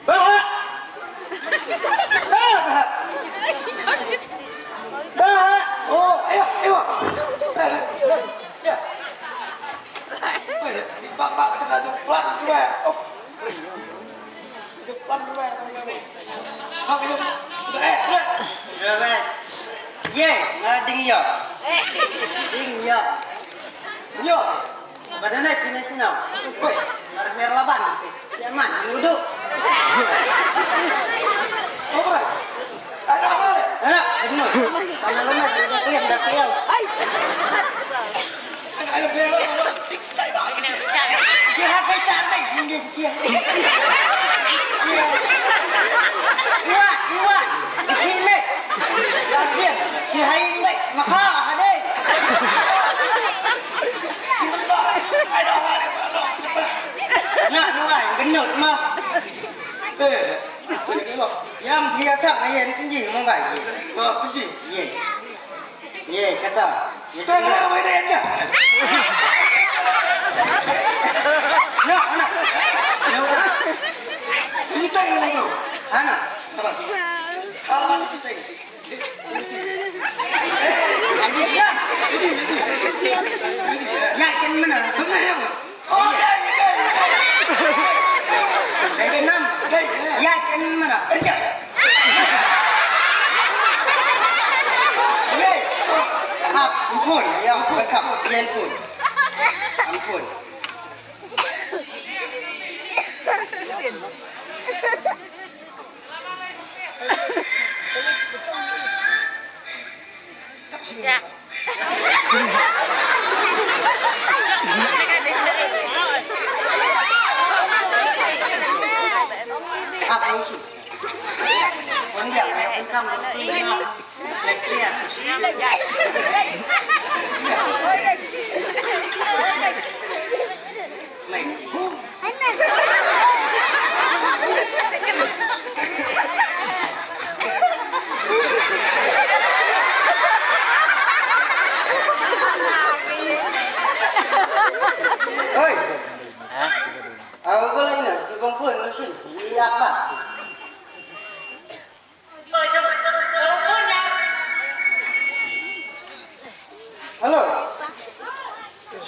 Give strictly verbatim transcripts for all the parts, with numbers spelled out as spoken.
Bah! Bah! Bah! Oh, ayo, ayo. Eh, eh, eh, ya. Weh, di bak bak kita satu plan dua. Of. Satu plan dua, satu plan. Sekarang kita udah, eh, udah. Udah, udah. Ye, ngading ya. Ding ya. Yo. Ba da leit sha shnong. Wei. Mar mer laban. Ïa man nudu. Alright. Ada apa le? Ada, benar. Mana lu mah dah kiam dah kiam. Hai. Ada ada bela lawan. Fix tai ba. Dia hati tak tai. Iwa, iwa. Ikime. Yakin. Si haing baik. Maka hadai. Na nuai genut ma. Eh, yang dia tak ayen tinggi mau baik. Ah, tinggi. Ye. Ye kata. Ye. Tak ada main dia. Nak, anak. Ini tak ada bro. Anak. Sabar. Alamat ini tak. Ïa kin mana? Ïa kin mana? Ap, ampun, ïa, ampun. Ampun. Oi. Au balai na, si bang pun musim, ni apa? Hello.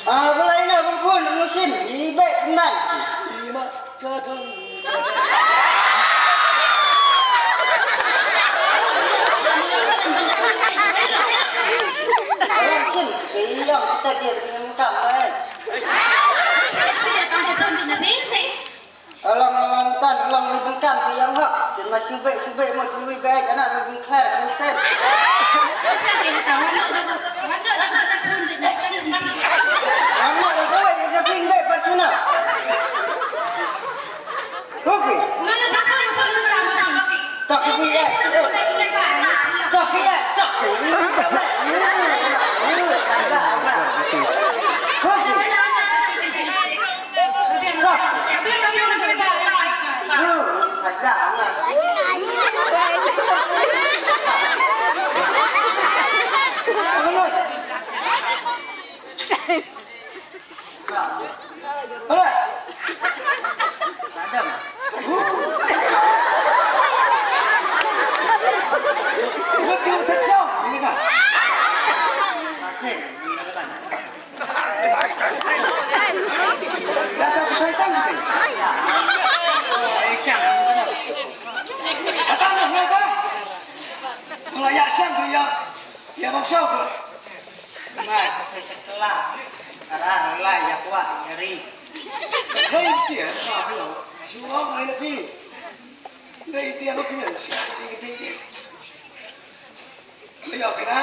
Ah, balai na bang pun musim, ni baik kembang. Musim, kiyong kita dia punya muka, eh. Alang ngan tan, alang wei bengkam ki yang hok. Kin ma shu bek, shu bek mut, wei bek anak wei bengkler, wei sem. Anak dah kawai, dah ping bek, pat suna. Hoki. Tak hoki, eh, eh. Tak hoki, eh, tak hoki. Hoki. Ayo, kena.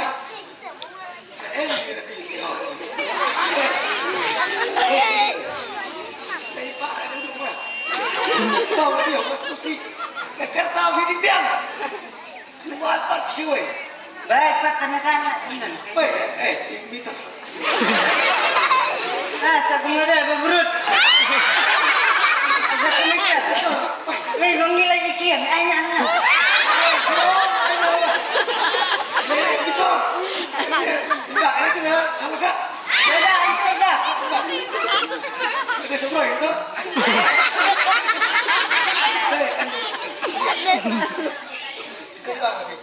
Eh, eh, eh, eh. Stay back, duduk, weh. Kau dia, Mas Susi. Eh, kereta, hidup dia. Luar pat siwai. Baik, pat, kena, kena. Baik, eh, eh, minta. Ah, sa kumada, bebrut. Sa kumada. Wei, bang ngi lagi kian, anya, anya. Wei, kita. Enggak, itu nah, kalau enggak. Beda, itu beda. Ada seberang itu. Eh, anu. Sekarang lagi.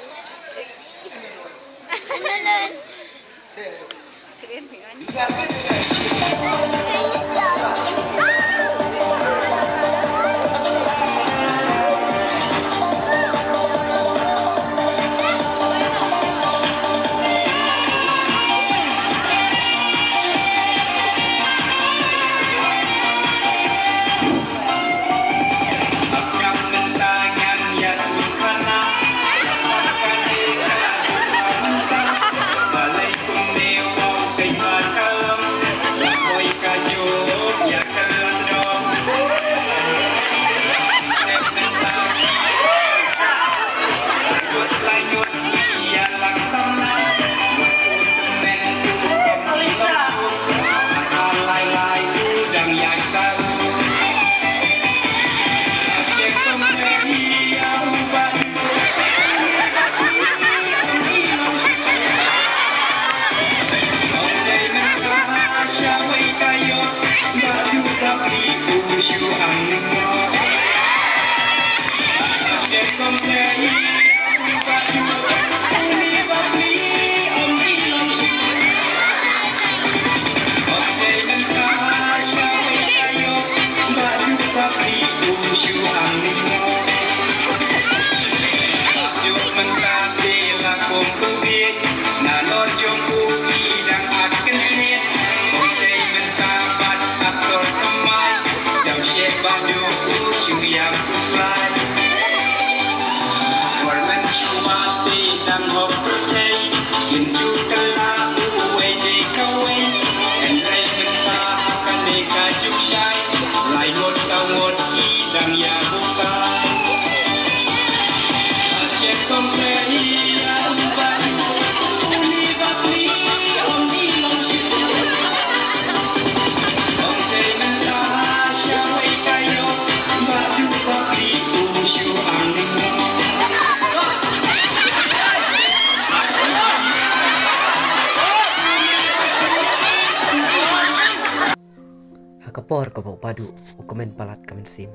Ha ka por kaba u Padu u kmen palat ka mynsiem.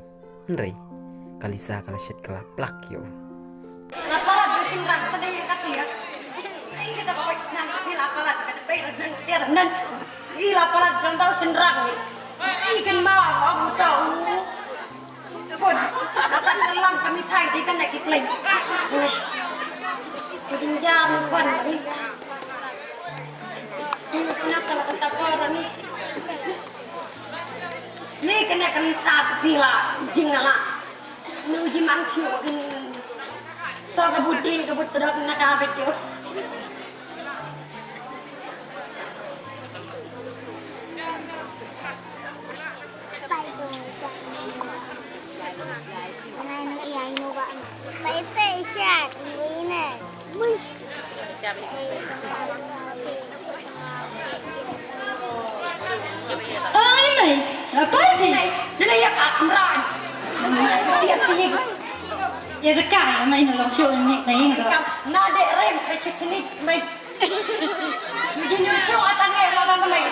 Hynrei ka Lisa ka la shet ka la plak ïa u. La palat ba shynrang ka dei ïa ka tiar. Ai ka da ba wai snam ka la palat ka dei ba nan tiar nan. I la palat jong tau shynrang ni. I kan ma wa buta u. Bun, la san ka lang ka mithai dei kane ki pleng. Ka ding jar ni kwan ni. Sna ka la kata por ni. Ni kane ka Lisa ka phi la jingala. Ni u jimang shu kin. Sa ka budin ka butdok na ka bek yo. Ai mei, apa ini? Nene ya ka kamran. Dia sih. Ya dekat, mei na long show ni na ing. Na de rem ka chitni mei. Ni ni show atang eh la ka mei.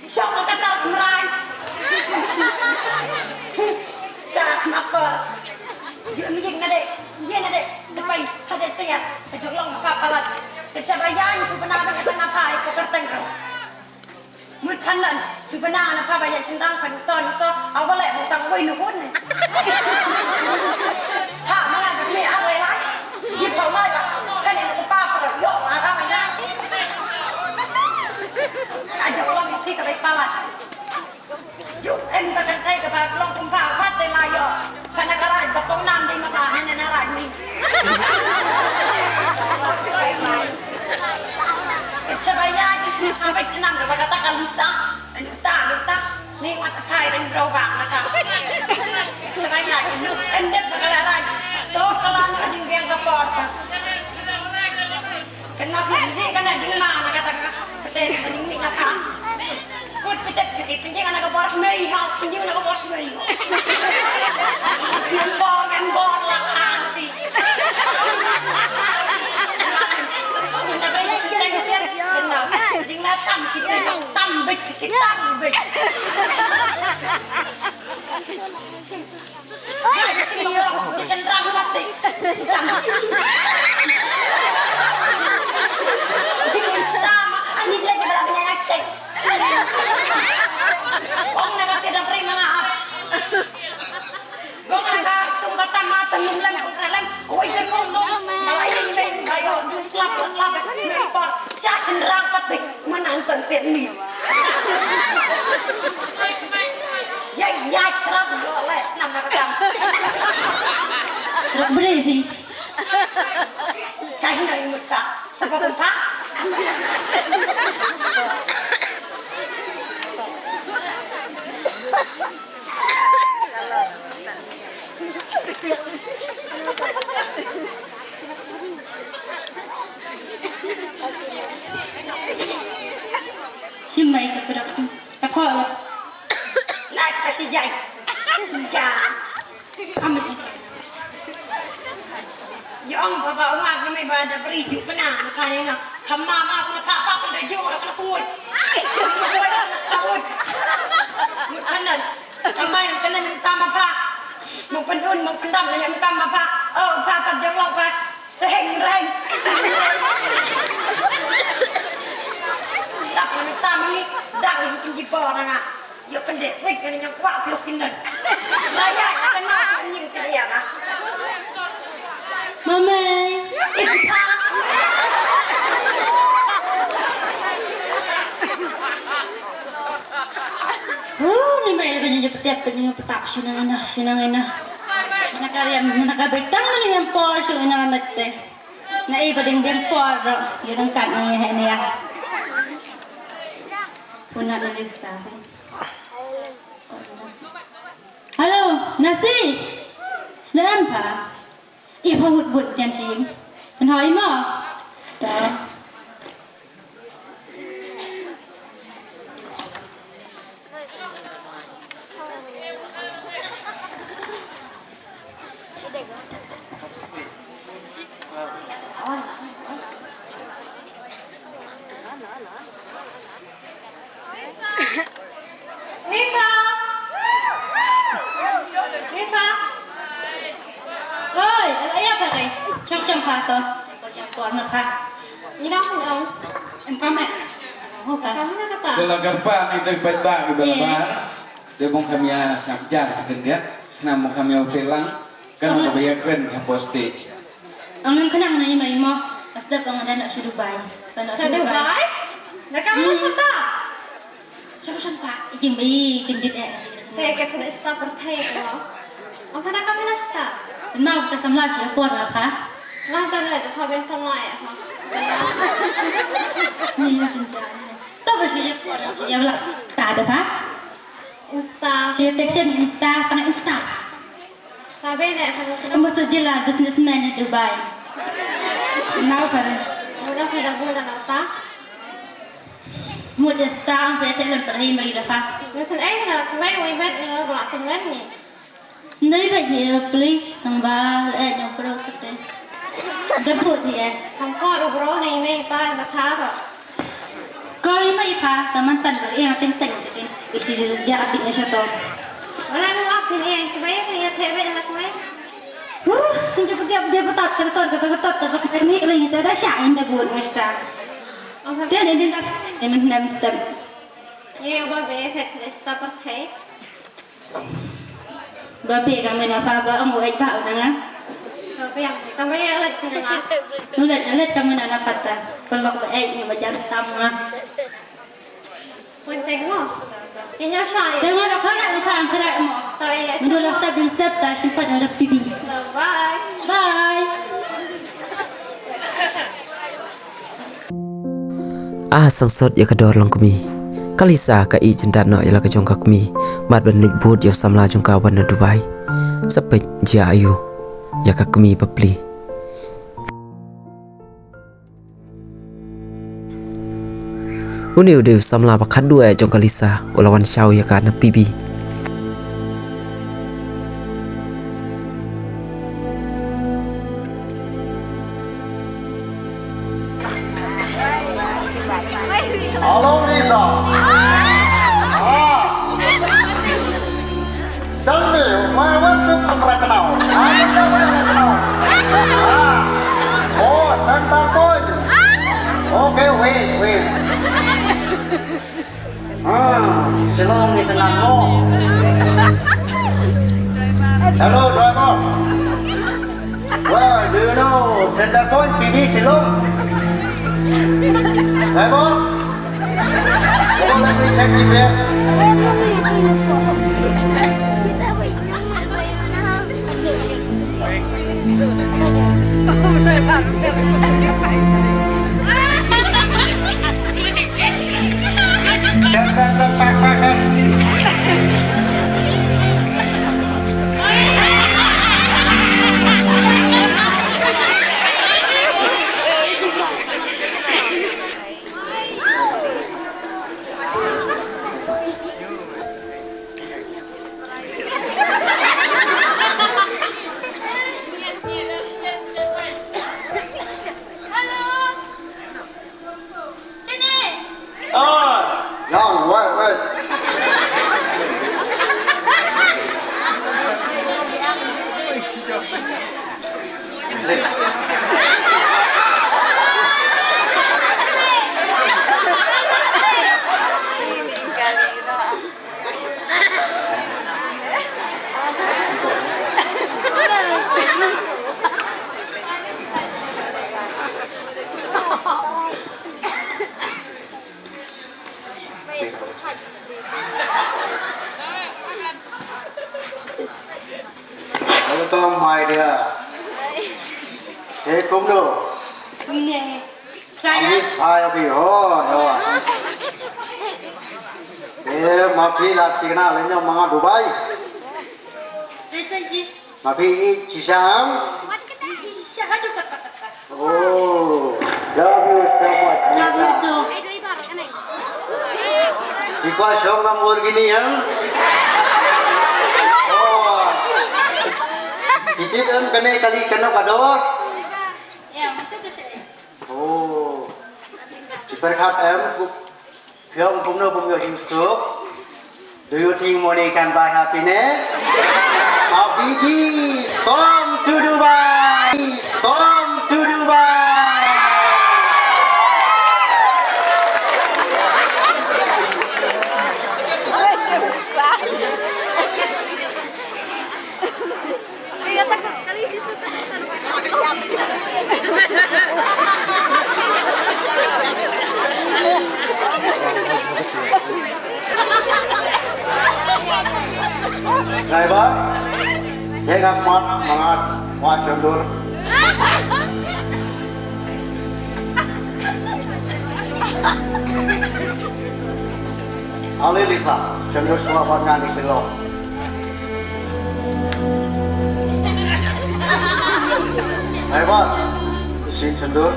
Shong ka tar mrai. Ka ma ko. Ju mi jing na de. Je na de. De pai ha de te ya. Ka jong long ka palat. Ka sha ba yan chu bana ba ka na pai ko ka teng ro. Mut phan lan chu bana na pa ba yan chen dang phan ton ko. Aw ba le bu tang wei nu hun. Ha ma la me a wei lai. Yi pa ma la. Ka ne ko pa pa yo ma ka ma ya. Ka jong long si ka bai palat. Juk em ka kan kai ka ba long kum pa pa te la yo. Kana ka raj ba kong nam dei ma ka hene na raj ni. Ang peit khnang kaba kata ka Lisa, ynda ta, ynda ta, ni wat phai ban brau bang na ka. Sa ka ïa, ynda ba ka la rai, to ka la na ding biang ka por ka. Kena phi ding, kena ding ma na kata ka. Pete ding ni na ka. Kut pete pete pete na ka por mei ha, pete na ka por mei. Membor, membor la ka si. Kong na ka tung ka tam ma tang lum lem kong na lem. Oi, ka kong nong. Malai lem lem, bayo, du slap, slap, lem por. Sha shen rang patik, mana anton pet mi. Yai, yai, krap, yo, le, snam na ka tam. Krap beri ni. Kai na imut ka. Apa pun pa? Shim mai ka turak tu. Ta kho la. Lai ka shi jai. Ja. Am. Yong baba uma kami ba da beri ju pena na kane na. Kama ma kuna ka ka tu da ju la kana kungut. Kungut. Mut kanan. Kama yang kanan yang tama pa. Mau pendun, mau pendam yang tama pa. Oh, pa pa jong long pa. Reng, reng. Dap ni tam ni, dang ni kin ji bor nga. Yo pendek, wek ni nyang kwak pio kinan. Raya, kena ni kin ya na. Mama. Huh, ni mai ka ni petek, ka ni petak, shinang ina, shinang ina. Ina ka riam, ina ka betang, ni yang por, shu ina mete. Na i ba ding ding por ro, i rang kat ni he ni ya. Puna na lista. Hello, Nasi. Slam pa. I pa wut wut jan shi. Kan hoi mo. Ta. Lisa! Lisa! Oi, ala ïa pha dei. Shong shong pha to. Por ïa por na pha. Ni dang pha ong. Em kam eh. Ho ka. Kam na kata. Jela garpa ni dei pai ba ni ba. Te bong kham ïa shak jar ka khyndiat, khnang bong kham ïa u te lang, kan ka ba ïa kren ha post stage. Ang ngam khnang na i ma i mo, as da bong da na sha Dubai. Sha Dubai? Da kam na kata? Shong shong pa, i jing ba i kyndit eh. Te ka sha da shata pyrthei ko. Ang pa da kam na shata? Mau ta samla sha por la pa. Lang ta le ta ben samla eh pa. Ni ni jing ja. To ba sha por la sha la ta da pa. Insta. Shi text Insta, tang Insta. Tabe ne, ha, ha. Mo sa jila businessman ha Dubai. Nau kare. Mo da, mo da, mo da, nau ta. Mo da sta, ang pe te lem perhi mai da pa. Mo san ai na, mai wai met na ro ba tu men ni. Nei ba ye pli, tang ba, eh, nyong pro kete. Da put ye. Tang ko ro bro nei mai pa, ba tha ro. Ko i ma i pa, ka man tan ba, i ma teng teng, i si ja a bit nya shato. Wala no a pin i, sbai ka ya te be la ko. Huh, kun je putiap dia patat, ka tor, ka tor, ka tor, ka tor, ni la i ta da sha in da bun ngasta. Te ne din da, ne min nam step. Ye ba be, fet, fet, stop, okay. Ba phi ka mena pa ba ong wei ba u nanga. Ba phi yang ka mena let nanga. Nu let let ka mena na pata. Kon ba ko eh ni ba jam tam nga. Pun teng mo. Inyo sha. Teng mo na pala u ka ang kara mo. To eh. Ndu la ta bin step ta simpat na da pibi. Bye. Bye. Ah, sngewsut ïa ka dor long kmie. Ka Lisa ka ïeh jyndat noh ïa la ka jong ka kmie bad ban leit bud ïa u samla jong ka ban na Dubai. Sa peit jia aïu ïa ka kmie bapli. Une u dei u samla ba khatduh eh jong ka Lisa, u la wan shaw ïa ka na P B. Hello, Lisa. Ah. Tell me, why, what took from right now? Ah, what took from right now? Ah. Oh, center point. Okay, wait, wait. Ah, Shillong ni tenang mo. Hello, driver. Well, do you know center point, P B, Shillong? Driver? Oh, let me check G P S. Hello. Jenny. Ah. Yang, wait, wait. Welcome, my dear. Te kumno? Kumne. Amis phai abi ho, ho. Te ma phi la tikna le nyom ma nga Dubai. Ma phi i chisang. Oh, love you so much, Lisa. Love you too. Ikwa shong nam wor gini yang. Oh. Itip em kane kali kano kador. Ya, mesti tu sih. Oh. Kiper khat em, ku, phi ong kumno bym ïoh jingsuk. Do you think money can buy happiness? Habibi, come to Dubai. Come to Dubai. Driver, ïa nga mat mangat wa shondur. Ale Lisa, shondur shuwa bad nga ni silo. Driver, isin shondur.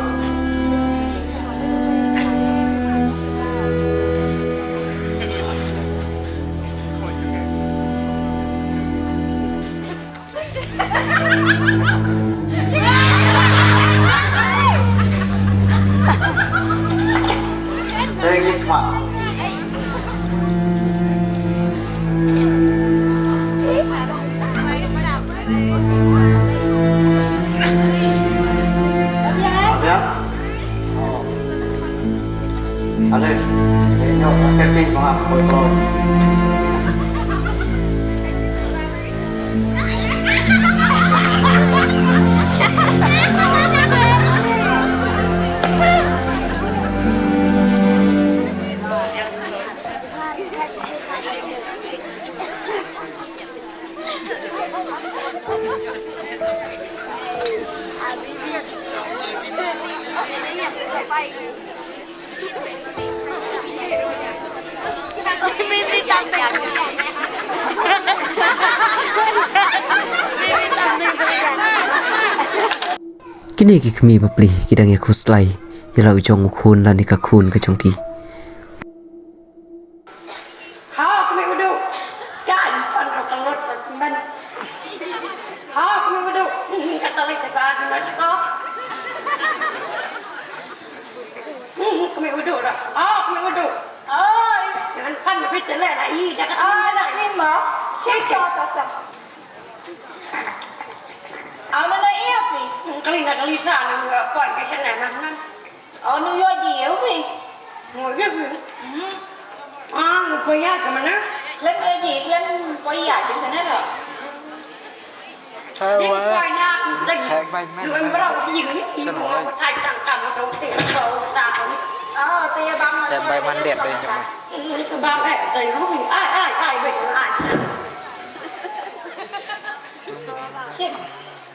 Ale, eh, nyo, akhir ni mga boy boy. Kine ki kmie bapli ki dang ïa khuslai ïa la u jong u khun lane ka khun ka jong ki. Ha, kmie u Duh. Kan pan ka lut ka men. Ha, kmie u Duh. Ka tali ka ba di mas ko. Kmie u Duh dah. Ha, kmie u Duh. Oi. Jangan pan bit le la i dah ka. Ah, nak ni ma. Sik. Ama na ïa phi. Kali na kali sa na ko ka sa na na. Oh, nu ïoh ji ïa phi. Mo ïa phi. Hmm. Ah, mo pa ïa ka mana? Khlem ïoh ji, khlem pa ïa ji sa na ro. Hai wa. Hai bai man. Lu em bro ji ni. Mo thai tang kam to ti to ta ko. Ah, te bang. Hai bai man det bai jong. Bang eh, te ru. Ai ai ai bai ai. Sim.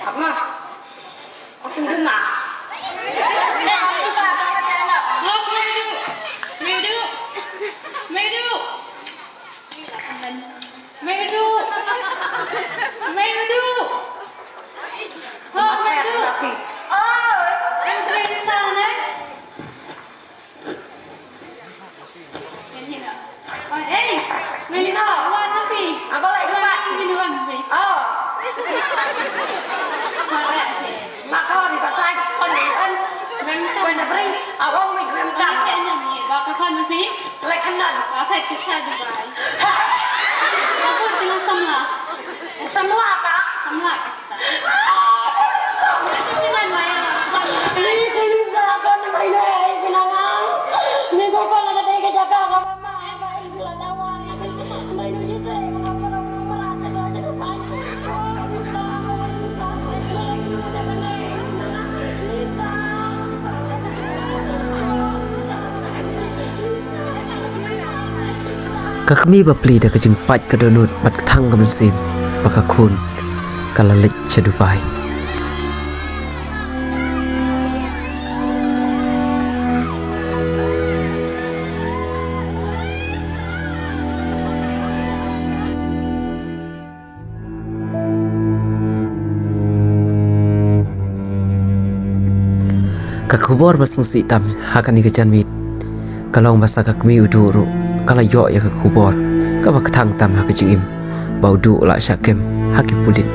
Tama. Aku duma. Hok, Maidu. Maidu. Maidu. Maidu. Maidu. Hok, Maidu. Oh, Maidu sana. Wan hi noh. Wan, eh, mei noh, wan noh phi. Aba lai wan, wan, wan phi. Oh. Wan lai phi. Ma ko ri ba tai, kon ni kan. Wan kan. Kon da bring, awang mi gem kan. Wan kan ni, ba ka kon phi. Lai kan nan. Ba phi ki sa Dubai. Ba phi tengah samla. Samla ka? Samla ka. Ka kmie bapli da ka jingpait ka dohnud bad ka thang ka mynsiem ba ka khun ka la leit sha Dubai. Ka khubor ba sngewsih tam ha kane ka janmiet ka long ba sa ka kmie u Duh ruh ka la ïoh ïa ka khubor kaba kthang tam ha ka jingim ba u Duh u la shah kem ha ki pulit.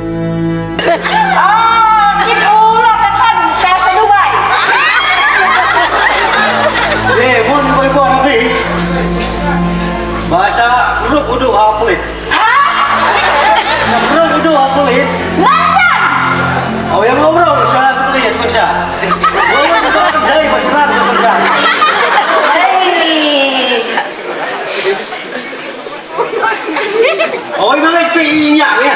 Ba sa rup u Duh ha pulit. Sa rup u Duh ha pulit. Natan! Oh, yang ngobrol sa pulit tu kan sa. Oh, yang ngobrol dai ba sa tu kan sa. Hei. Oh, ini lagi pi inya ya.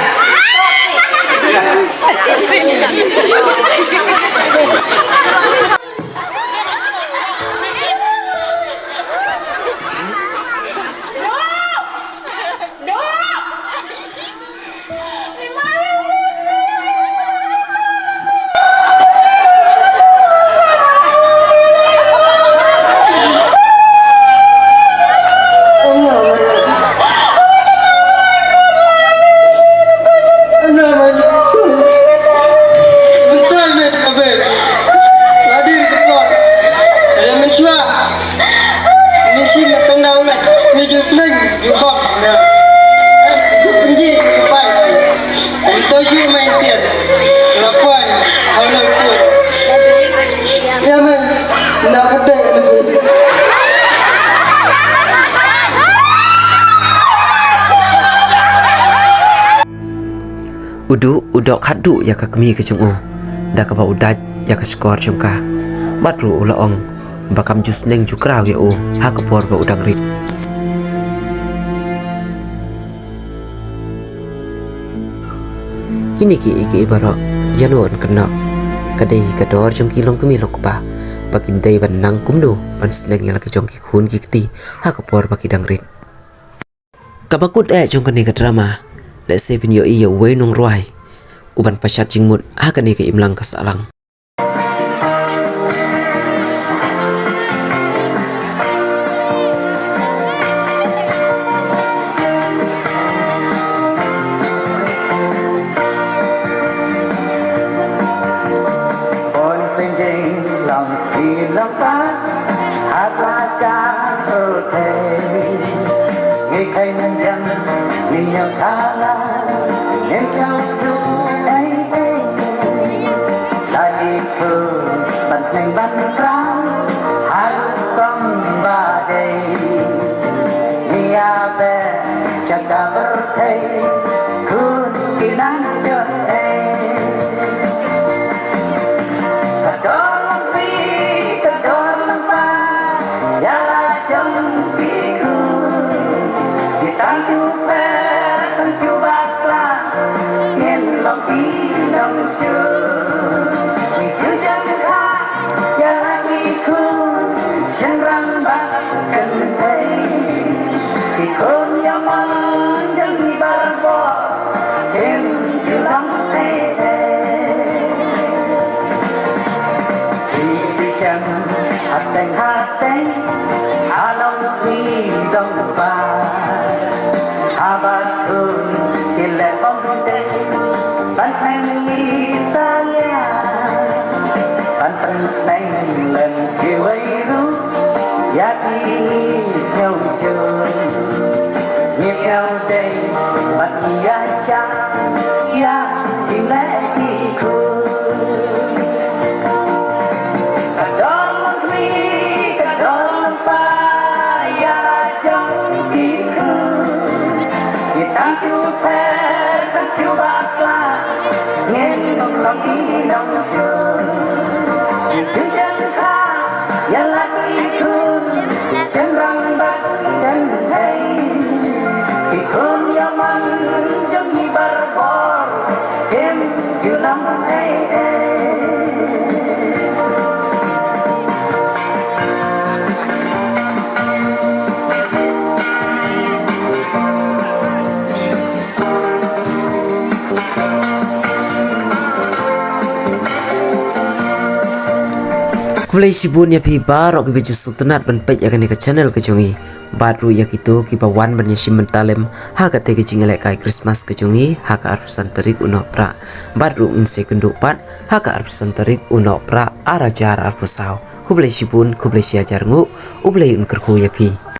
Ni shi ma tang dau lek, ni ju sleng, ju bok, na. Eh, ju pynji, ju pai. Ni to shu main tian. La kwai, hau na kwai. Ya man, na kate, na kwai. U Duh, u doh khatduh ïa ka kmie ka jong u. Da kaba u dait ïa ka shkor jong ka. Bad ruh u la ong. Ba kam ju sneng ju kraw ïa u ha ka por ba u dang rit. Kine kiei kiei baroh ïa no yn kynnoh. Ka dei ka dor jong ki long kmie long kpa ba kin dei ban nang kumno ban sneng ïa la ki jong ki khun ki kti ha ka por ba ki dang rit. Kaba kut eh jong kane ka drama, lehse phin ïohi ïa uwei u nongrwai uban pashat jingmut ha kane ka imlang ka sahlang. Kala, ngin sngewthuh ei ei. La i khun ban sneng ban khrang ha u kong ba dei. Ïa beh sha ka pyrthei khun ki nang jot ei. Ka dor lang pi, ka dor lang pa, ïa la jong ki khun. Ki tang shu pher, tang shu bakla, ngin long ki nongshun. Ngi ju sngewthuh ïa la ki khun shynrang bad kynthei. Ki khun ïa man jong ngi barabor, kim ju long ei ei. Ki ju shem hateng hateng, ha long ki dong ba. Haba khun ki leh bom dei, ban sneng ngi salia, ban pynsneng lem kiwei ruh, ïa ki ngi sngewsih. Ngi sngewdei bad ngi ïaishah ïa ki leh ki khun. Ka dor lang kmie, ka dor lang pa, ïa la jong ki khun. Ngi tang shu pher, tang shu bakla, ngin ym long ki nongshun. Ngi ju sngewthuh ïa la ki khun shynrang bad kynthei. Ki khun ïa man jong ngi barabor, kim ju long ei ei. Khublei shibun ïa phi baroh kiba ju sngewtynnat ban peit ïa kane ka channel ka jong ngi. Bad ruh ïa kito kiba wan ban ïashim bynta lem ha katei ka jingïalehkai Christmas ka jong ngi ha ka arphew san tarik u Nohprah. Bad ruh ngin sa ïakynduh pat ha ka arphew san tarik u Nohprah ar hajar arphew saw. Khublei shibun, khublei shihajar nguh, U Blei un kyrkhu ïa phi.